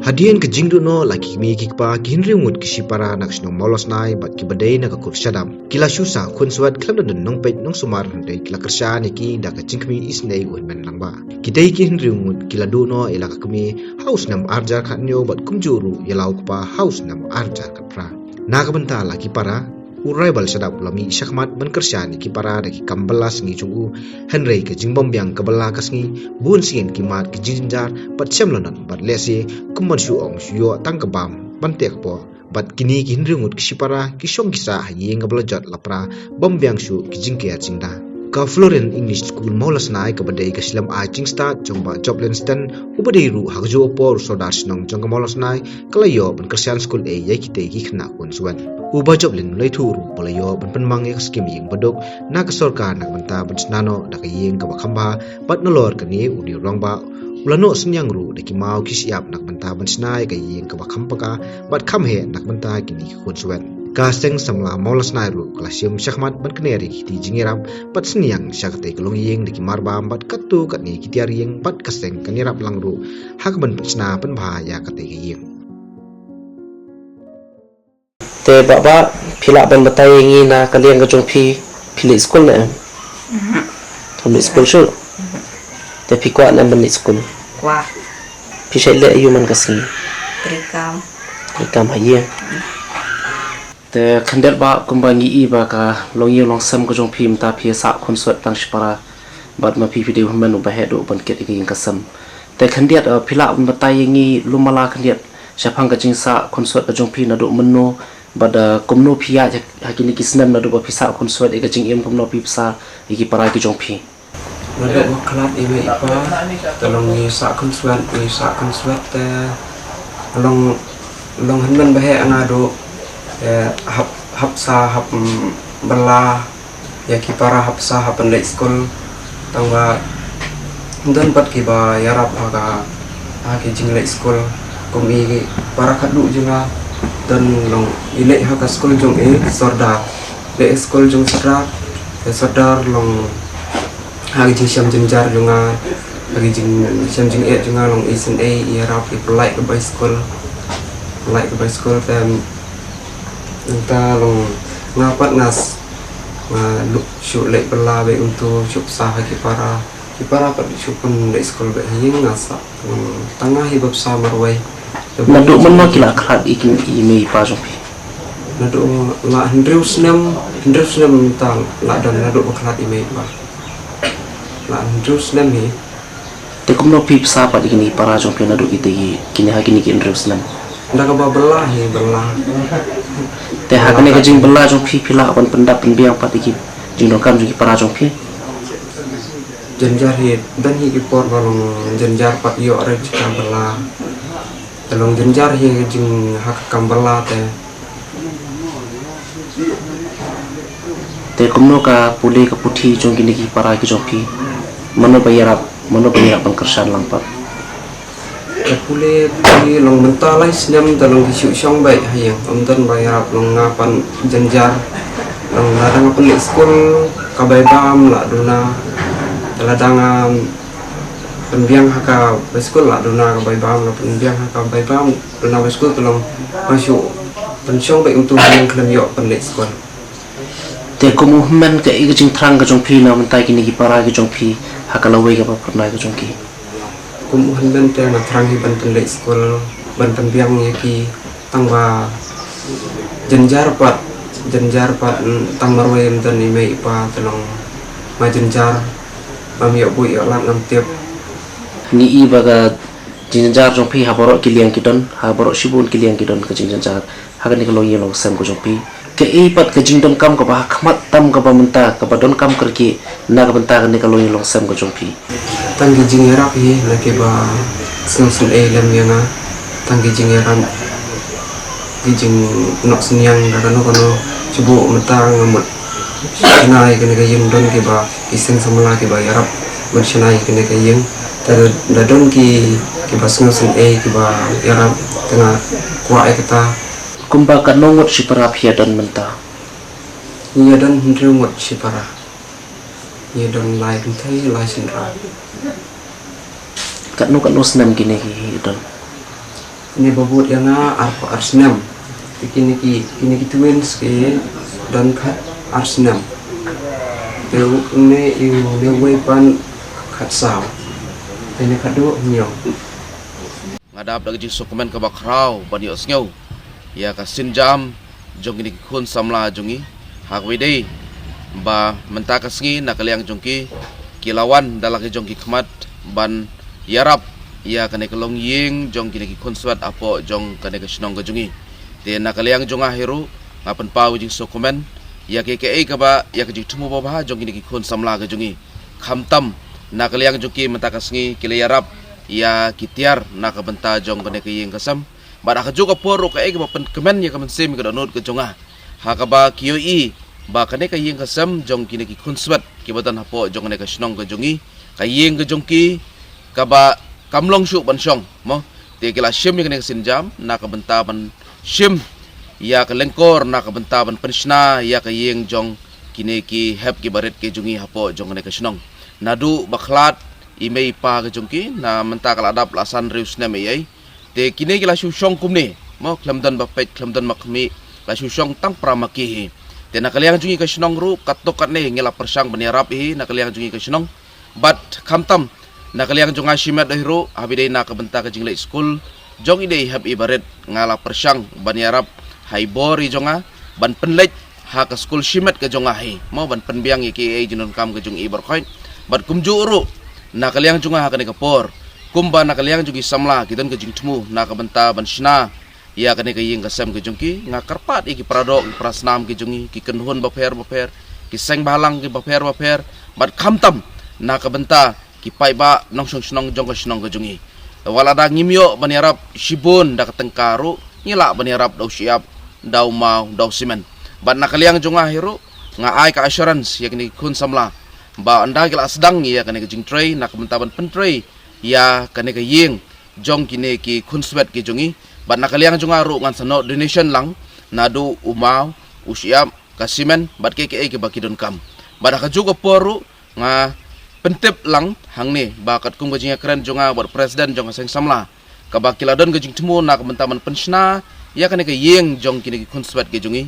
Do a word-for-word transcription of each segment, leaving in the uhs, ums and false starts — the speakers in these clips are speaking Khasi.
Hadien ka jingduh noh la ki kmie ki kpa ki hynriew ngut ki shipara na ka shnong Mawlasnai bad kiba dei na ka kur Shadap ki la shu sah khunswet khlem da don nongpeit nongsumar, hynrei ki la kyrshan ïa ki da ka jingkhmih isynei u hynmen lang ba. Kitei ki hynriew ngut ki la duh noh ïa la ka kmie ha u snem arhajar khathynñiew bad kumjuh ruh ïa la u kpa ha u snem arhajar khatphra. Na ka bynta la ki para, u Raibal Shadap u la mih shakhmat ban kyrshan ïa ki para da ki kam bylla sngi jong u, hynrei ka jingbymbiang ka bylla ka sngi, bun sien ki mad ki jingjynjar bad shem lanot bad lehse kum ban shu ong shu ïoh tang ka bam ban teh kpoh. Bad kine ki hynriew ngut ki shipara ki shong ki sah ha ïing kaba la jot la pra bymbiang shuh ki jingker jingda. Ka Florian English School Mawlasnai kaba dei ka shlem ai jingstad jong Bah Joplin Sten, uba dei ruh ha kajuh ka por u sordar shnong jong ka Mawlasnai, ka la ïoh ban kyrshan skul ei ïa kitei ki khynnah khunswet. U Bah Joplin u la ïathuh ruh ba la ïoh ban pynmang ïa ka skim ïing baduk na ka sorkar na ka bynta ban shna noh da ka ïing kaba kham bha, bad nalor kane une u rangbah u la noh synñiang ruh da ki maw ki shyiap na ka bynta ban shna ïa ka ïing kaba kham paka bad kham heh na ka bynta kine ki khunswet. Ka seng samla Mawlasnai ruh ka la shim shakhmat ban kner ïa kitei ki jingïarap bad synñiang sha katei ka longïing da ki marbam bad katto katne ki tiar ïing bad ka seng kan ïarap lang ruh ha kaban pynshna pynbha ïa katei ka ïing. Te Bah, Bah, phi lah ban batai ïa ngi na ka liang ka jong phi, phi leit skul ne em? Mhm. Phim leit skul shuh? Mhm. Te phi kwah ne em ban leit skul? Kwah. Phi shait leit aïu man ka sngi? Treikam. Treikam ha ïing. Te khyndiat Bah, kumba ngi i ba ka longïing longsem ka jong phi mynta phi sah khunswet tang shipara, bad ma phi phi dei u hynmen uba heh duh ban kit ïa ka ïing ka sem. Te khyndiat, eh, phi lah ban batai ïa ngi lum mala khyndiat shaphang ka jingsah khunswet ka jong phi naduh mynno, bad, eh, kumno phi ïaid ha, ha kine ki snem naduh ba phi sah khunswet, ïa ka jingim kumno phi bsa ïa ki para ki jong phi. Naduh ba khlad i mei i pa, te long ngi sah khunswet, ngi sah khunswet te long, long hynmen ba heh nga duh, te hap, hap sa, hap, mm, bylla ïa ki para, hap sa, hap pynleit skul. Tang ba don pat kiba ïarap ha ka, ha ki jingleit skul. Kum i para khadduh jong nga, don long i leit ha ka skul jong i Sordar. Leit skul jong Sordar, te Sordar long ha ki jingshem jynjar jong nga, ha ki jingshem jingeh jong nga long i sngewsih, i ïarap, i pynlait ka bai skul. Pynlait ka bai skul te nangta long nga pat nga s-, nga luk shu leit bylla bad kumto shu bsa ha ki para. Ki para pat shu pynleit skul bad ha ïing nga sah. Hmm, tang nga hi ba bsa marwei. Naduh mynno ki la khlad i ki, i mei i pa jong phi? Naduh la hynriew snem, hynriew snem ta la don naduh ba khlad i mei i pa. La hynriew snem hi. Te kumno phi bsa pat ïa kine ki para jong phi naduh kitei, kine ha kine ki hynriew snem? Da kaba bylla hi, bylla. Te ha kane ka jingbylla jong phi, phi lah ban pyndap pynbiang pat ïa ki jingdonkam jong ki para jong phi? Jynjar hi, don hi ki por ba long jynjar pat ïoh re jaka bylla. Te long jynjar hi jing ha ka kam bylla te. Te kumno ka pule ka puthi jong kine ki para ki jong phi? Mano ba ïarap, mano ba ïarap ban kyrshan lang pat? Ka pule, pule long mynta lai snem te long ki shu shong beit ha ïing. Ym don ba ïarap, long nga pat jynjar. Long lada nga pynleit skul ka bai bam la duna. Te lada nga pynbiang ha ka bai skul la duna ka bai bam, la pynbiang ha ka bai bam duna bai skul te long nga shu pynshong beit kumto ha ïing khlem ïoh pynleit skul. Te kum u hynmen kaei ka jingthrang ka jong phi na bynta kine ki para ki jong phi ha ka lawei kaba phyrnai ka jong ki? Kum u hynmen te nga thrang hi ban pynleit skul, ban pynbiang ïa ki, tang ba jynjar pat, jynjar pat, mm, tang marwei ym don i mei i pa te long nga jynjar, bym ïoh buh ïoh lad ngam tip. Ngi i ba ka jingjynjar jong phi ha baroh ki liang ki don, ha baroh shibun ki liang ki don ka jingjynjar ha kane ka longïing longsem ka jong phi. Kaei pat ka jingdonkam kaba ha khmat tam kaba mynta kaba donkam kyrkieh na ka bynta kane ka longïing longsem ka jong phi? Tang ki jingïarap hi na kiba sngewsynei lem ïa nga. Tang ki jingïarap, ki jingnoh synñiang da kano kano. Shu buh mynta nga mut shna ïa kane ka ïing, don kiba ki seng samla kiba ïarap ban shna ïa kane ka ïing. Te da don ki, kiba sngewsynei kiba ïarap te nga kwah ïa kata. Kumba katno ngut shipara phi ïa don mynta? Ngi ïa don hynriew ngut shipara. Ngi ïa don lai kynthei lai shynrang. Katno katno snem kine ki don? Une ba bud ïa nga arphew ar snem. Te kine ki, kine ki twins ki don khat ar snem. Te une, une uwei pat khat saw. Te une khatduh hynñiew. Nga dap da ka jingsngewkmen kaba khraw ban ïohsngew ïa ka sienjam jong kine ki khun samla jong ngi. Ha kaba ïadei ba mynta ka sngi na ka liang jong ki, ki la wan da la ki jong ki khmat ban ïarap ïa kane ka longïing jong kine ki khunswet hapoh jong kane ka shnong ka jong ngi. Te na ka liang jong nga hi ruh nga pynpaw ka jingsngewkmen ïa kaei kaei kaba, ïa ka jingthmu babha jong kine ki khun samla ka jong ngi. Khamtam na ka liang jong ki mynta ka sngi ki la ïarap ïa ki tiar na ka bynta jong kane ka ïing ka sem. Bad ha kajuh ka por ruh kaei kaba pynkmen ïa ka mynsiem ïa ka dohnud ka jong nga, ha kaba ki ïohi ba kane ka ïing ka sem jong kine ki khunswet kiba don hapoh jong kane ka shnong ka jong ngi, ka ïing ka jong ki kaba kam long shuh ban shong, mo. Te ki la shim ïa kane ka sienjam na ka bynta ban shim ïa ka lyngkor na ka bynta ban pynshna ïa ka ïing jong kine ki hep ki barit ki jong ngi hapoh jong kane ka shnong. Naduh ba khlad i mei i pa ka jong ki, na mynta ka la dap la san hynriew snem ei ei. Te kine ki la shu shong kumne, mo, khlem don ba peit, khlem don ba khmih, la shu shong tang para ma ki hi. Te na ka liang jong ngi ka shnong ruh katto katne ngi la pyrshang ban ïarap hi na ka liang jong ngi ka shnong. Bad khamtam na ka liang jong nga shimet hi ruh, haba ïadei na ka bynta ka jingleit skul jong i dei hep i barit, nga la pyrshang ban ïarap ha i bor i jong nga ban pynleit ha ka skul shimet ka jong nga hi, mo, ban pynbiang ïa kiei jingdonkam ka jong i baroh khoit. Bad kumjuh ruh na ka liang jong nga ha kane ka por, kumba na ka liang jong ki samla ki don ka jingthmu na ka bynta ban shna ïa kane ka ïing ka sem ka jong ki, nga kyrpad ïa ki para doh, ki para snam ki jong ngi, ki kynhun bapher bapher, ki seng bhalang ki bapher bapher, bad khamtam na ka bynta ki paidbah nongshong shnong jong ka shnong ka jong ngi. Wat lada ngim ïoh ban ïarap shibun da ka tyngka ruh, ngi lah ban ïarap da u shyiap, da u maw, da u simen. Bad na ka liang jong nga hi ruh nga ai ka assurance ïa kine ki khun samla ba ynda ki la sdang ïa kane ka jingtrei na ka bynta ban pyntrei ïa kane ka ïing jong kine ki khunswet ki jong ngi, bad na ka liang jong nga ruh ngan sa noh donation lang, naduh u maw, u shyiap, ka simen, bad kiei kiei kiba ki donkam. Bad ha kajuh ka por ruh nga pyntip lang hangne ba katkum ka jingïakren jong nga bad president jong ka seng samla, kaba ki la don ka jingthmu na ka bynta ban pynshna ïa kane ka ïing jong kine ki khunswet ki jong ngi,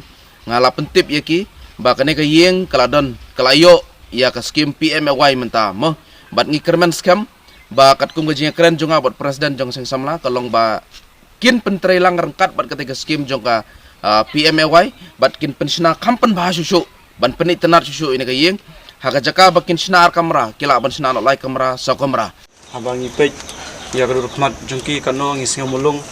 nga la pyntip ïa ki ba kane ka ïing ka la don, ka la ïoh ïa ka skim P M A Y mynta, mo. Bad ngi kyrmen skhem ba katkum ka jingïakren jong nga bad president jong ka seng samla, ka long ba kin pyntrei lang ryngkat bad kata ka skim jong ka, ah, P M A Y, bad kin pynshna kham pynbha shuh shuh, ban pynitynnad shuh shuh ïa kane ka ïing. Ha ka jaka ba kin shna ar kamra, ki lah ban shna noh lai kamra, saw kamra. Haba ngi peit ïa ka dur khmat jong ki, katno ngi sngewmulung,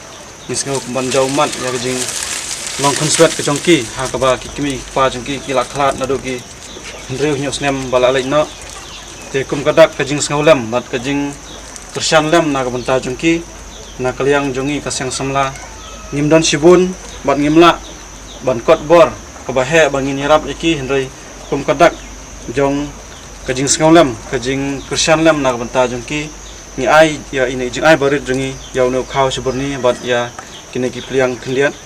ngi sngew kumban jaw ummat ïa ka jinglong khunswet ka jong ki, ha kaba ki kmie ki kpa jong ki ki la khlad naduh ki hynriew hynñiew snem ba la leit noh. Te kum ka dak ka jingsngewlem bad ka jingkyrshan lem na ka bynta jong ki, na ka liang jong ngi ka seng samla, ngim don shibun bad ngim lah ban kot bor kaba heh ba ngin ïarap ïa ki, hynrei kum ka dak jong ka jingsngewlem, ka jingkyrshan lem na ka bynta jong ki, ngi ai ïa ine i jingai barit jong ngi ïa une u khaw shibyrni bad ïa kine ki pliang khyndiat.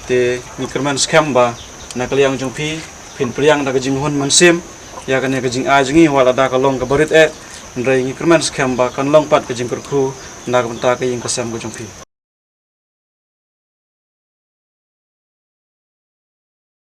Te ngi kyrmen skhem ba na ka liang jong phi, phin pdiang da ka jinghun mynsiem ïa kane ka jingai jong ngi, wat lada ka long ka barit eh, hynrei ngi kyrmen skhem ba kan long pat ka jingkyrkhu na ka bynta ka ïing ka sem ka jong phi.